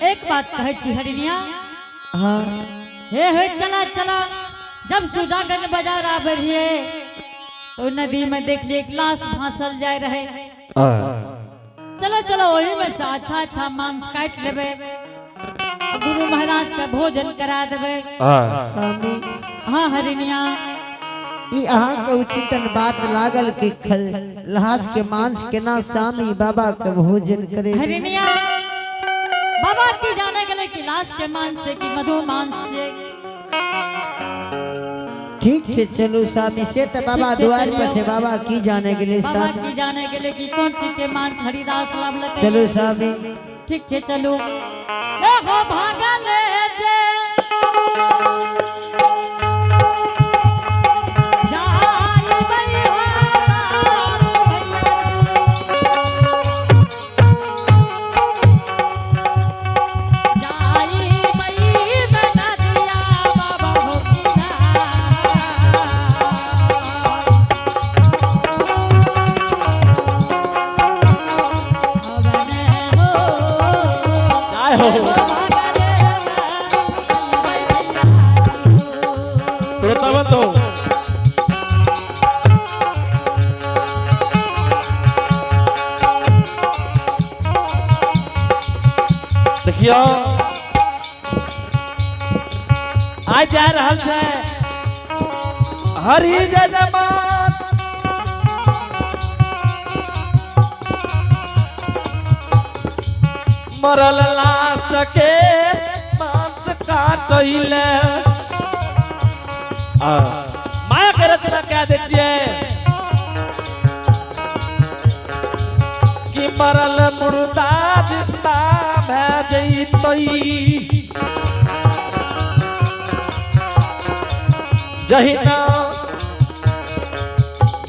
एक बात कहै छी हरिणिया। हाँ। हे हे चला चला, जब सुजागंज बाजार आबे रहिए तो नदी में देख लिए एक लाश भासल जाए रहे। चलो चलो वही में से अच्छा अच्छा मांस काट लेबे, गुरु महाराज का भोजन करा देबे। स्वामी। हाँ हरिणिया। ई अहाँ के उचितन बात लागल कि लहास के मांस केना स्वामी बाबा के भोजन करे। हरिणिया, बाबा की जाने गले कि लाश के मांस से कि मधु मांस से। ठीक छे चलू स्वामी, से त बाबा ठीक छै, द्वार पर चलियौ। छे, बाबा की जाने गेले बाबा स्वामी। की जाने गेले कि कोन चीज के मांस हरिदास लावलकै। चलू स्वामी। ठीक छे चलू। ए हो भागल जे जाई बई हो बाबू भैया जी। जाई बई में नदिया बाबा हो किनार। अबने हो जय हो। श्रोता बंधु, देखियो आज जा रहल छै हरि जय जयमान मरल लाश के मांस काटैले। माया के रचना कह दै छियै कि मरल मुर्दा जिंदा भए जैतै, जहिना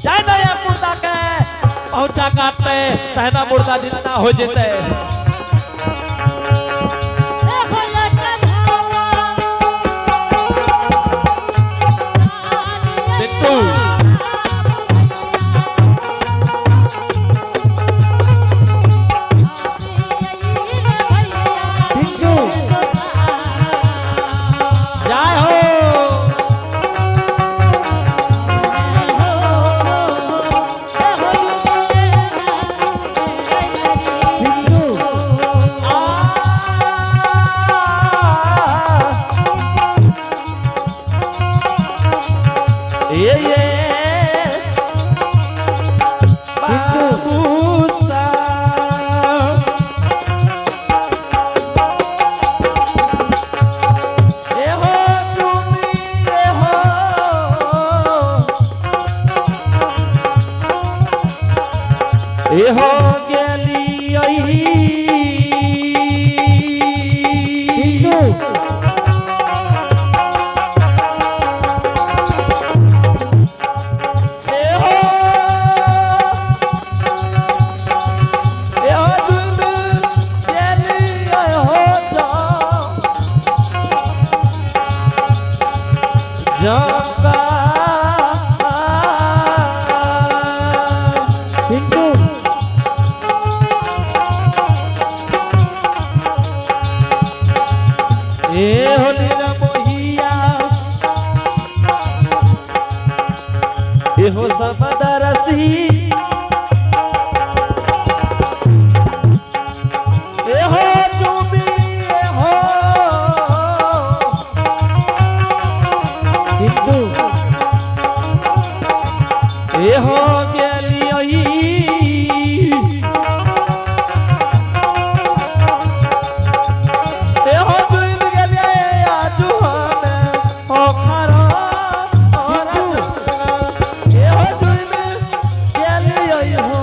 जहिना या मुर्दा के पहुंचा काटते तहिना मुर्दा जिंदा हो जेतै। बिट्टू। बिट्टू। जय हो। बिट्टू। आ ये ये बाबू साहब। ए हो चुमी, ए हो। ए हो गेली बिट्टू। ए हो, ए हो चुमी गेली, ए हो जा जगा। बिट्टू। ए हो नीरा मोहिया, ए हो समदरसी, ए हो चुमी, ए हो बिट्टू। ए हो गेली ए हो डूब गेलियै आजु हमे हो खरो ए हो डूब गेलियै हो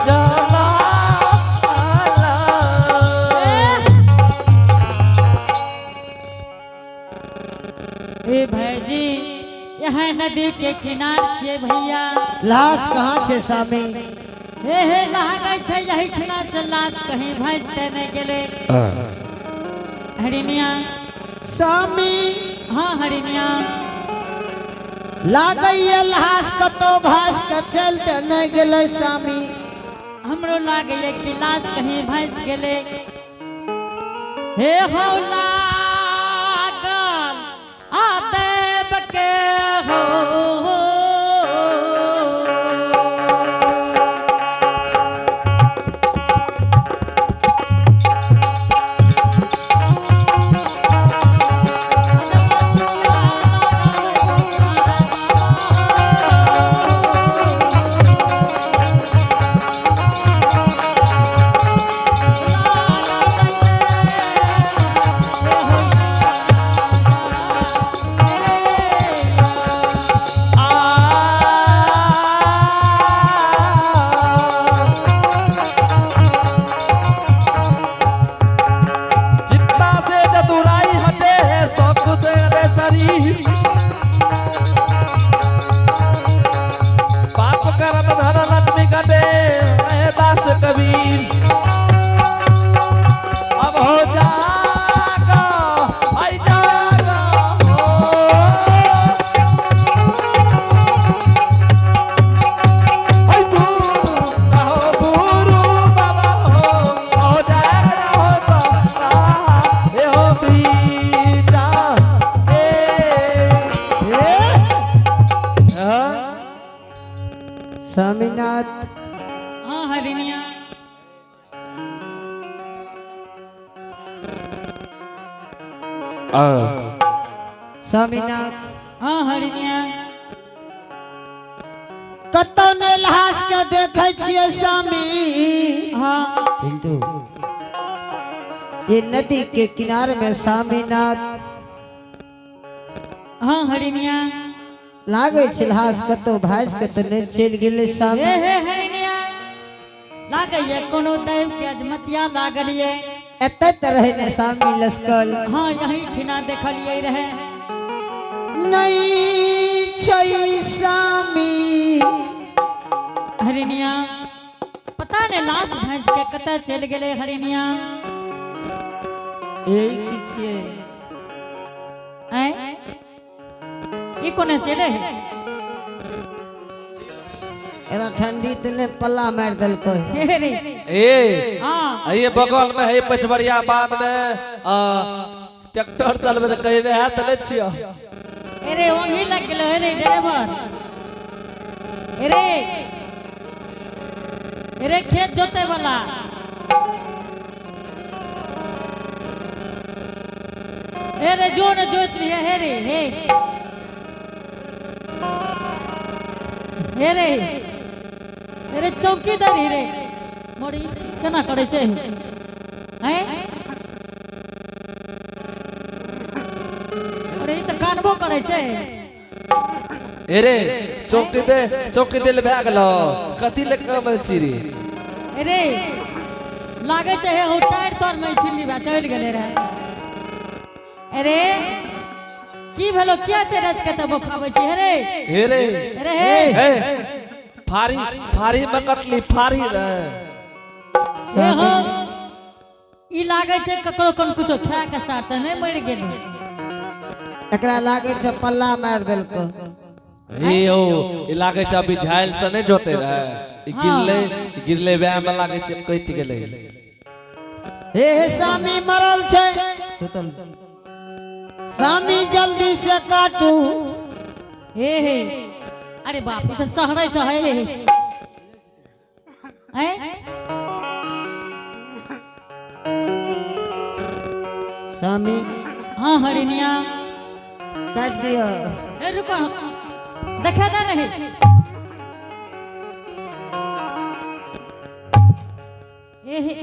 जमाला। हे भाईजी, यहाँ नदी के किनार छियै भैया। लाश कहाँ छे स्वामी? हे हे लागै छै यही ठिना से लाश कहीं भसते नहीं गेले हरिणिया। स्वामी। हाँ हरिणिया। लागैया लाश कतौ भास के चलते नहीं गेलै स्वामी। हमरो लागैया कि लाश कहीं भस गेले। हे हो लागल आ देव के हो। आ चिंता से चतुराई हटे है, शौक से रे शरीर। पाप कर्म धन लक्ष्मी कटे कहे दास कबीर। अब हो जागा, आई जागा हो। हाय गुरु कहो गुरु बाबा हो, हो जागना हो सबका, ए हो बीजा, ए। हे हाँ? स्वामीनाथ। हाँ हरिणिया। स्वामीनाथ। हाँ हरिणिया। कतौ नहि लहास के देखै छियै स्वामी। हाँ। किंतु ये नदी के किनारे में स्वामीनाथ। हाँ हरिणिया। लागै छै लहास कतौ भासि के तऽ नहि चलि गेलै हे स्वामी? हे हरिणिया, लागैए कोनो दैव के अजमतिया लागल ये। एतऽ तऽ रहै ने स्वामी लश्कर? हाँ, यही ठिना देखलिए रहे। नहि छै स्वामी। हरिणिया, पता नहीं लाश भैंस के कतऽ चलि गेलै हरिणिया। यही की छियै? आँय, ई कोने से एलै? एना ठंडी तऽ नहि पल्ला मारि देलकै। हे रे। ए। हाँ। ये बगल में है पचबरिया बांध में ट्रैक्टर चलबे तऽ कहीं है तऽ नहि छियो। अरे ओंघी लग गेलो रे ड्राइवर। अरे अरे खेत जोते वाला, अरे जो न जोत लिए। हे रे, हे हे रे, अरे चौकीदार ही रे मोरी केना करै छै हैं? अरे ई तऽ कानबो करै छै। ए रे, चौकी दे, चौकी दे ले भए गेलो, कथी ले कमल छी रे? अरे लागै छै हे हो टायर तर में छिल्ली बा चलि गेलै रहे। अरे की भेलो, किया ते रात के तब खाबै छी? अरे। हे रे। अरे हे। हे, फारी फारी में कटली फारी रे। हे हो, ई लागै छै ककरो कोन कुछो खा के साथ तऽ नहि मरि गेलै? एकरा लागै छै पल्ला मारि देलकै। हे हो, ई लागै छै अभी झाइल से नहि जोते रहे, ई गिरले गिरले वएह में लागै छै कटि गेलै। हे हे स्वामी, मरल छै सुतल स्वामी, जल्दी से काटू। हे हे, अरे बाप, ई तऽ सहरै छै। हे हे हैं? स्वामी। हाँ हरिणिया। काटि दियौ। ए रुको, देखा दे नहीं। ए हे।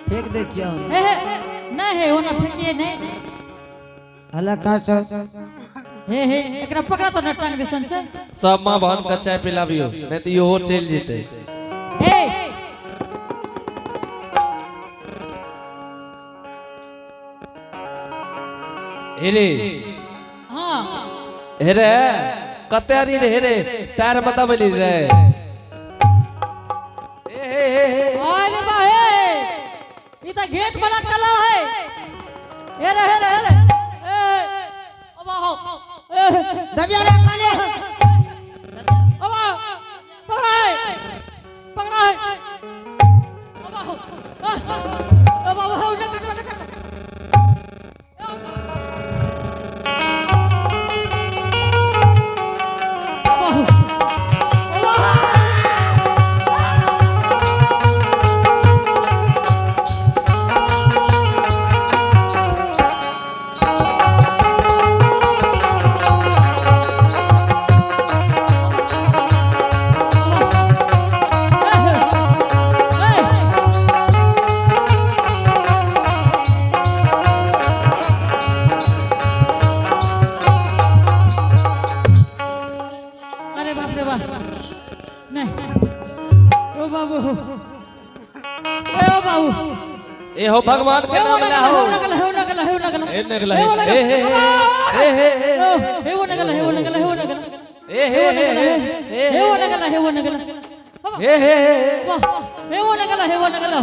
फेंक दै छियौ। ए हे, नहीं हे, ओना फेंकिए नहीं। हला काट। हे हे, एकरा पकड़ा तो न टांग दिसन से। सब माँ बहन के चाय पिलाबियो, नहीं तऽ इहो चलि जेतै। ए। हे रे। हाँ। हे रे, कते आरी रे? हे रे, टायर में दबेली रे। ए हे हे हे। अरे बा हे, ई त घेट वाला कला है। हे रे हे रे हे रे, ए ओ बा हो, ए। दबिया रे काले। ओ बा, पकड़ा है, पकड़ा है। ओ बा हो, ओ बाबा हो, न काट न काट। हो भगवान के हे वो नाम नगला ले हे हो वो नगला हे वो नगला हे वो नगला हे नगला हे वो हे हे हे हे हे ओ, हे वो नगला हे वो नगला हे वो नगला हे हे वो नगला हे हे वो नगला हे वो नगला हे हे वाह हे वो नगला हे वो नगला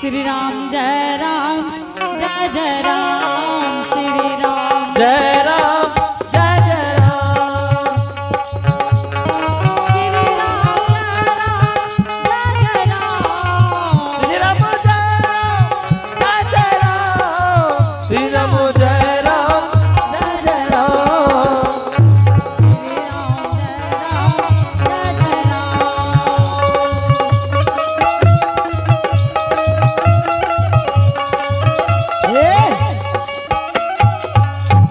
श्री राम जय राम जय जय राम श्री राम जय राम जय जय राम श्री राम जय राम जय जय राम श्री राम जय राम जय जय राम श्री राम जय राम जय जय राम श्री राम जय राम जय जय राम ए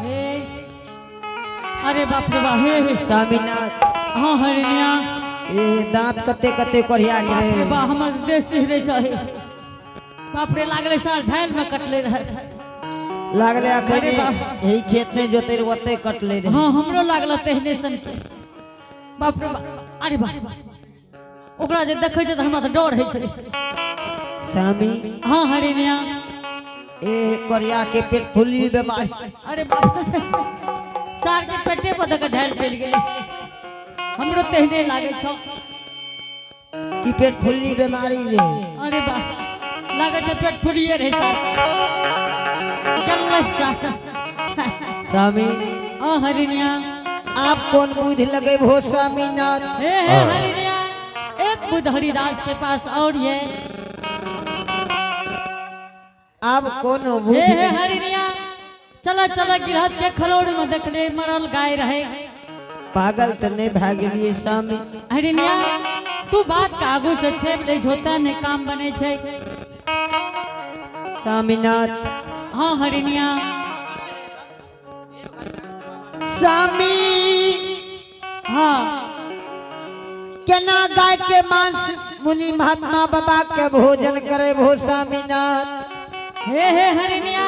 हे अरे बाप रे बाप हे हे स्वामीनाथ हाँ हरिणिया ए दांत कते कते कोढ़िया बाप रे गेलै बा हमर देह सिहरे चाहे बाप रे लागले सार झाइल में कटले रहे लागले अखने अरे बाप। एही खेत नहीं जोते रहे ओते कटले रहे हाँ हमरो लागल तेहने सन के बाप रे बाप अरे बाप ओकरा जे देखै छै तऽ हमरा तऽ डर होइ छै स्वामी हाँ हरिणिया ए कोरिया के पेट फुली बीमारी अरे बाप सार के पेटे पर दऽ कऽ झाइल चलि गेलै हमरो तेहने लागै छौ की पेट फुली बीमारी रे अरे बाप लागै छै पेट फुलिए रहै सार गेलै सार स्वामी आ हरिणिया आप कौन बुद्धि लगेबहो स्वामीनाथ हे हे हरिणिया एक बुध हरिदास के पास और ये आप कौन हे बुद्धि हे हरिणिया चला चला गिरहत के खरोड़ में देखले मरल गाय रहे पागल तो नहीं भए गेलियै स्वामी हरिणिया तू बात के आगू से छेप ले झोता ने काम बने छै स्वामीनाथ हाँ हरिणिया स्वामी हाँ केना गाय के मांस मुनि महात्मा बाबा के भोजन करे भो स्वामीनाथ हे हे हरिणिया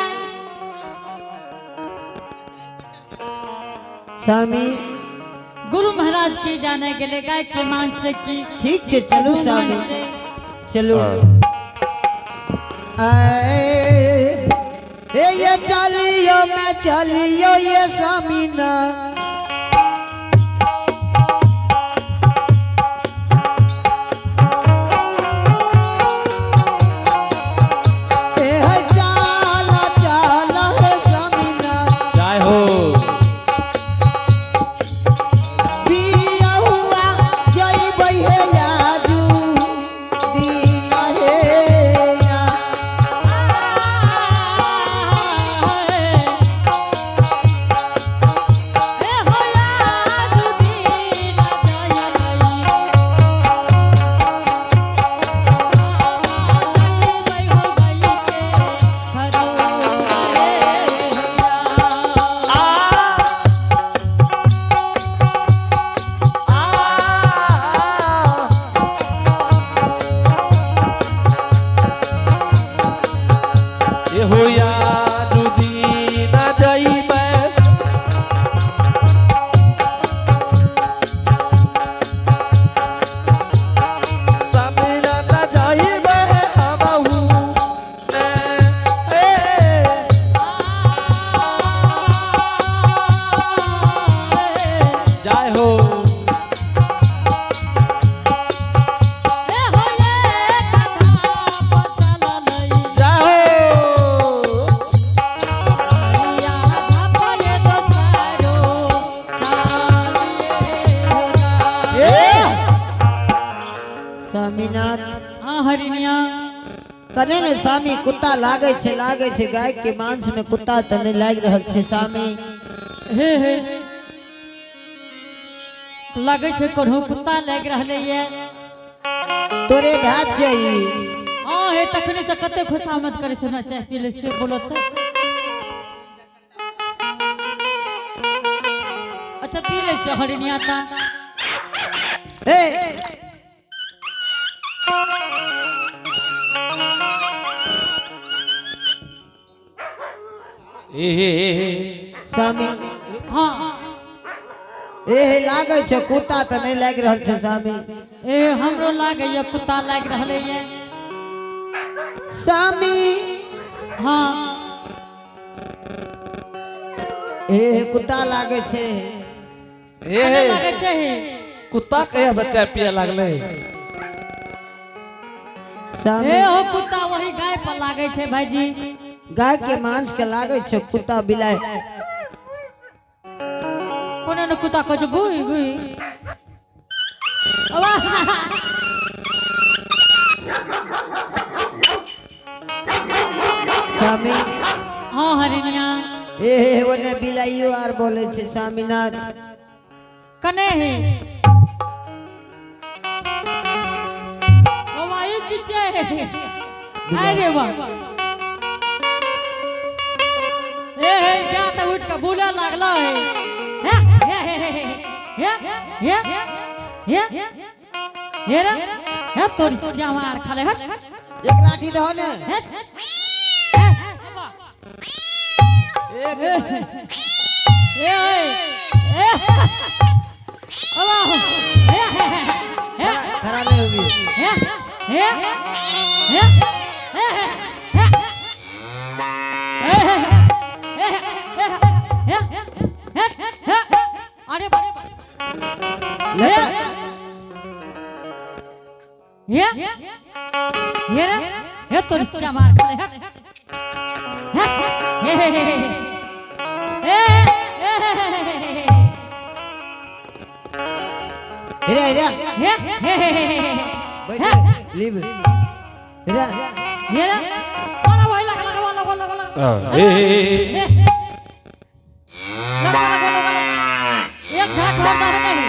स्वामी गुरु महाराज की जाने गेले गाय के मांस से की ठीक छै चलू स्वामी मांस से। चलू आए हे ये चलियो मैं चलियो ये स्वामीनाथ ए हे चाला चाला हे स्वामीनाथ जय हो पिया हुआ जइबै हे आजू दिन हे या। हे होया दुदीन जय आ आ ए हो यादु दीना जइबै समिला जइबै हमहु ए जय हो जय हो स्वामीनाथ हाँ हरिणिया कने ने स्वामी कुत्ता लागै छै लागै छै गाय के मांस में कुत्ता तऽ नहि लागि रहल छै स्वामी हे हे लगै छै कोन्हो कुत्ता लागि रहलै ये तोरे भाय छै ई हाँ हे तखने से कते खुशामद करै छै हमरा चाय पी ले से बोलत अच्छा पी लै छै हरिणिया ता हे ए हे हे हे स्वामी हाँ ए हे लागै छै कुत्ता तऽ नहि लागि रहल छै स्वामी ए हमरो लागैया कुत्ता लागि रहलै ये स्वामी। हाँ। ए कुत्ता लागे छे। ए केना लागे छै? कुत्ता कहिया से चाय पिए लागले? स्वामी। ए हो कुत्ता वही गाय पर लागे छै भाईजी। गाय के मांस के लागे छे कुत्ता बिलाय। कोनो न कुत्ता कहै छै गुई गुई। वाह। स्वामी। हाँ हरिणिया। ए हे ओने बिलाइयो आर बोले छे स्वामीनाथ। कने है ओ भाई किचे। अरे वाह, ए हे क्या तो उठ के बोले लागला है। हे हे हे हे हे हे हे हे रे हे तोर चमार खाले हट। एक लाठी दहो ने। हे ए ए ए अल्लाह हे हे हे खड़ा नहीं होगी। हे हे हे हे हे अरे लता हे हे रे हे तोर चमार खाले हट हे हे हे हे हे हेरे हेरे हे हे हे बैठ लीव हेरे। हे रे वाला भाई लगा लगा वाला वाला वाला। ए ए लगा लगा लगा लगा एक ढाक छोड़ दे नहीं।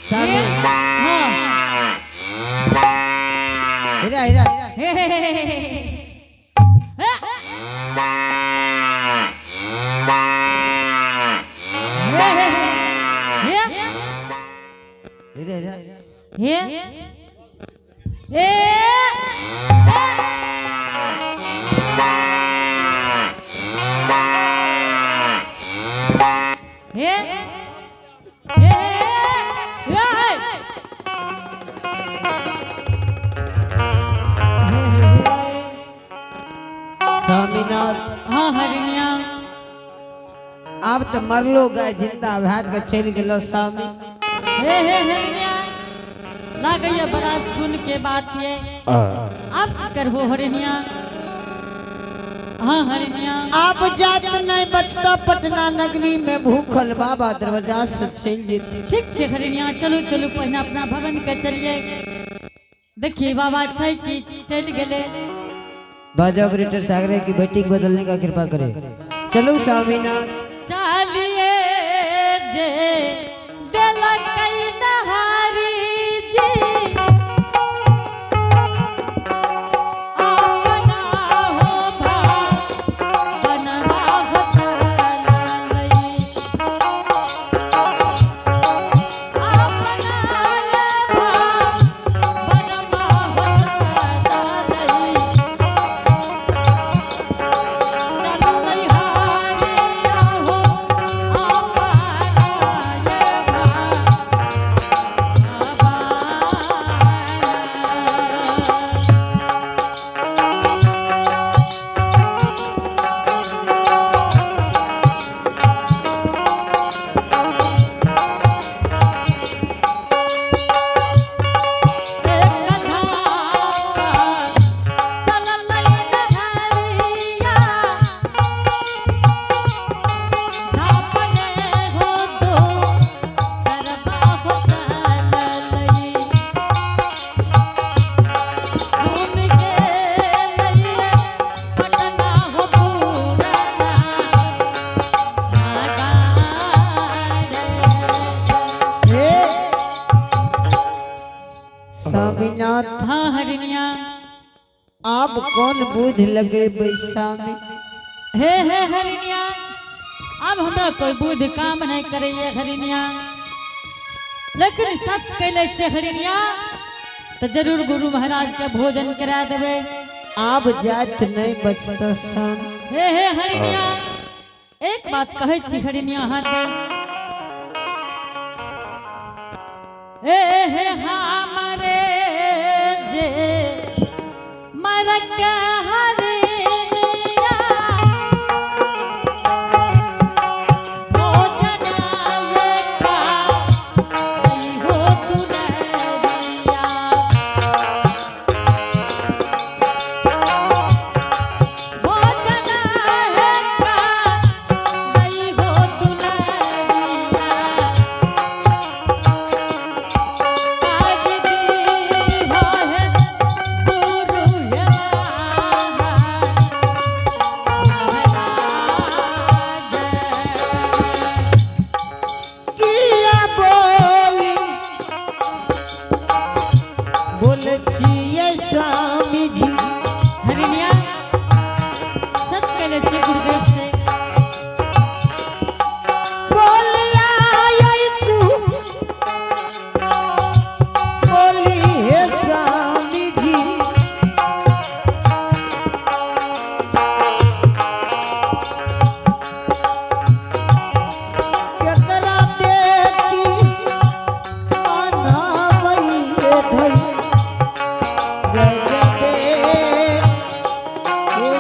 स्वामी। हाँ। हेरे हेरे। हे हे हे हे हे हे हेरे हेरे। हे ए हे हे हे स्वामीनाथ। हाँ हरिणिया। अब तो मरलो गाय जिंदा भाग के चल गेलो स्वामी। हे हे हरिणिया, लागैया बड़ा सुन के बात ये। अब करबो हरिणिया। हाँ हरिणिया। आप जात नहीं बचता पटना नगरी में भूखल बाबा दरवाजा से चल जेते। ठीक छे हरिणिया, चलू चलू पहिने अपना भवन के चलिए। देखिए बाबा छै कि चल गेले। बाजा ऑपरेटर सागरे की बैटिंग बदलने का कृपा करे। चलो स्वामीनाथ। चलिए जे देलकै नहारी जी अपना हो भा बनवा हो चललई। अपना रे भा बनवा हो चललई। चललई हारिया हो अपना ये भा हे स्वामीनाथ। हाँ हरिणिया। आप कौन बुध लगे बैसामी? हे हे हरिणिया, अब हमरा कोई बुध काम नहीं करैये हरिणिया, लेकिन सत कैले छे हरिणिया तो जरूर गुरु महाराज के भोजन करा देबे। आप जात नहीं बचता स्वामी। हे हे हरिणिया, एक बात कहै छी हरिणिया अहाँके। ए हे हमारे जे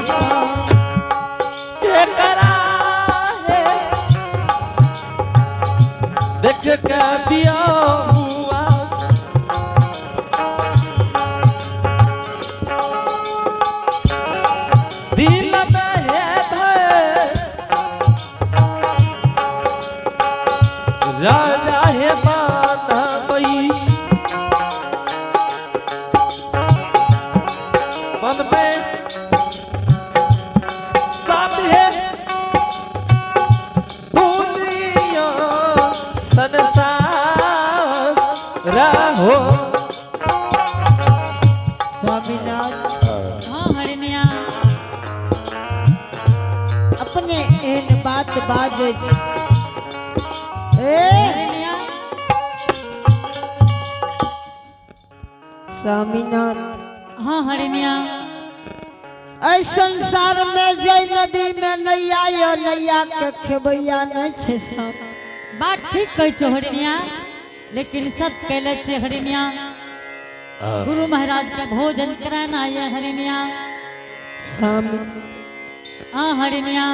स्वामी। के करा है देख के बिया हुआ दिल में है भय राजा है बांधवई मन में सब है दुनिया संसार रहो स्वामीनाथ हाँ हरिणिया अपने एहन बात बाजै छी। ए हरिणिया स्वामीनाथ हाँ हरिणिया एहि संसार में जय नदी में नैया यो नैया के खेबैया नहीं छै स्वामी। बात ठीक कहै छौ हरिणिया लेकिन सत कैले छे हरिणिया गुरु महाराज के भोजन कराना ये हरिणिया स्वामी हाँ हरिणिया।